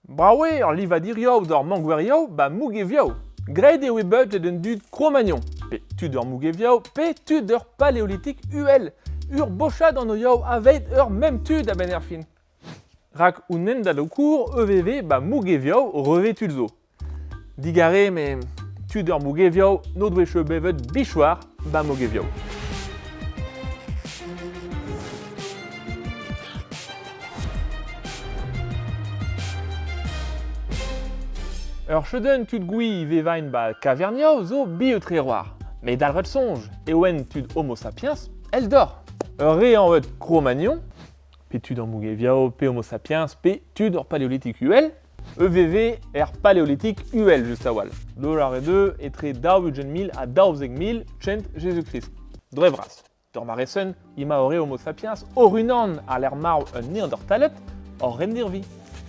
Brav eo ur livadurioù d'ur mangwerioù ba mougevioù. Graet eo e bet d'un dud Cro-Magnon, pe tud ur mougevioù, pe tud ur paleolitik uhel. Ur bochad anv aveit ur mem tud a-benn ar fin. Rak un hent-da-Lokour EVV ba mougevioù reve tud zo. Digarez met tud ur mougevioù n'o doe ket bevet bichoar ba mougevioù. Ur cheudenn tud gwi vevain ba kavernioù zo bio-treroar. Met dalc'het soñj eo en tud Homo sapiens eldor. Ur re anvet Cro-Magnon, pe tud ar mougeviav, pe Homo sapiens, pe tud ur paleolitik uhel, EVV er paleolitik uhel just a-walc'h. $2 etre 40 000 ha 12 000 kent Jezuz-Krist. Dre vras. D'ur mare-sen, emañ ore Homo sapiens hor-unan àr lec'h marv un Neandertaled hor rendirvi.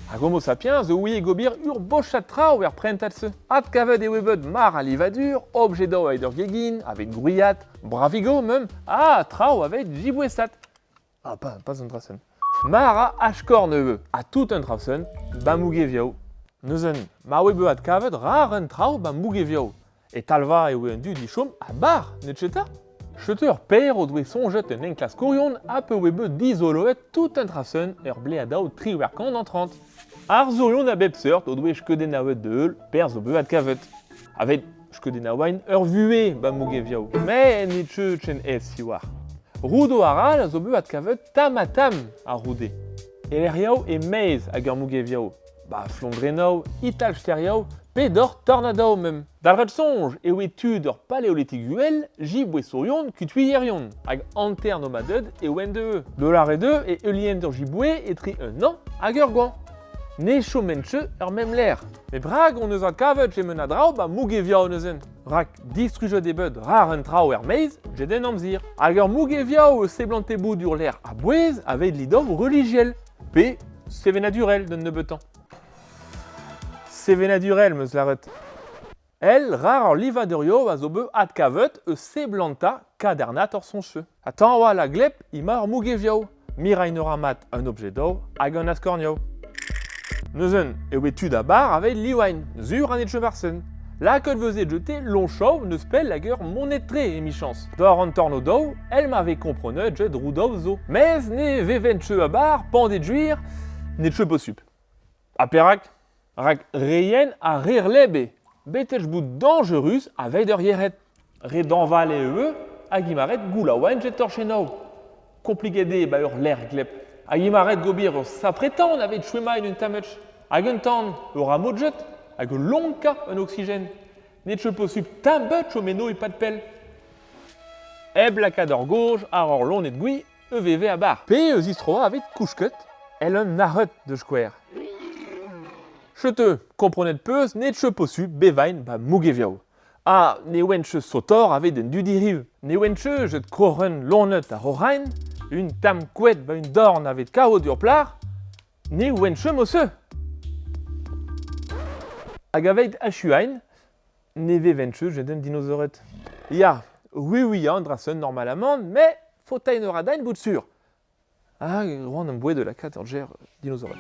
Hag Homo sapiens zo ouie gober ur bochad traoù er prentad-se. Adkavet eo bet mar a livadur, objedoù aveit ur gegin, aveit gwriat, bravigoù mem, ha traoù aveit jiboesat. Ah, pas un dra-sen. Mar a ashkorn ivez, ha tout un dra-sen, ba mougevioù. Neuzen, ma oe bet adkavet rar un traoù ba mougevioù. E talva e oe un dud i chom a-bar, n'eo ket 'ta? Setu ur paer o doe soñjet un enklaskourion ha pe oe bet dizoloet tout un dra-sen ur bleadaou 1830. Arzourion a bep seurt o doe skeudennaouet da heul perzh o bet adkavet. Aveit skeudennaouain ur vuhez ba mougevioù. Met ne teu ken aes siwazh. Roudoù arall a zo bet adkavet tamm-ha-tamm a-c'houde. E lec'hioù e-maez ag ar mougevioù, ba flondrennoù, italsterioù pe doc'h tornadoù mem. Dalc'het soñj e oe tud ur paleolitik uhel, jiboesourion, kutuilherion, hag hanter nomaded e oent dezhe. $2 e heulient ur jiboe etre un an hag ur goañv. Ne choment ket er mem lec'h. Met perak hon eus adkavet kement a draoù ba mougeviañ neuze? Rak distrujet eo bet rar an traoù er-maez get en amzer. Hag ur mougeviañ e seblante bout ur lec'h a-bouez aveit lidoù relijiel pe sevenadurel d'un nebeutañ. Sevenadurel 'm eus lâret. El rar ur livadurioù a zo bet adkavet eus seblantañ kadarnaat hor soñj-se. Ha tañwal a gleb emañ ar mougevioù. Mirañ a ra mat un objedoù hag un askornioù. Neuze eo bet tud a-bar aveit livain, sur an etchevarsen. Lakaet veze jete loñchoù n'eus pell hag ur monet-tre emichañs. Doc'h an torno-daou, èl ma vez komprenet jet roudoù zo. Mes ne vevent cheu a-bar, pan de gwir, n'eo ket posupl. Ha perak? Rak re yen ha re gleb eo, betek bout dañjerus aveit ur yec'hed. Re dañval eo ivez hag emañ ret goulaouenn get torchennoù. Kompliket eo 'ba ur lec'h gleb. Hag emañ ret gober ur sapre tan aveit chwemañ un tammig. Hag un tan, ur amodjet, hag ul lonkañ un oksigen. N'eo ket posupl tamm 'bet chom eno e-pad pell. Hep lakaat ur goj àr ur loened gwi EVV a-bar. Pe eus istroañ aveit kousket èl un arc'hed da skouer. Chetu, komprenet 'peus n'eo ket posupl bevain 'ba Mougeviav. Ha ne oent ket sotoc'h aveit un dudi riv. Ne oent ket jet kroc'hen loened ar Roc'hain, un tamm koad 'ba un dorn aveit kavout ur plac'h, ne oent ket mod-se. Hag aveit achuain, ne vevent ket jet un dinosaored. Ya, oui oui an dra-se normalamant, met faotañ a ra din bout sur. Ah, roan am boa de lakaat ur ger dinosaored.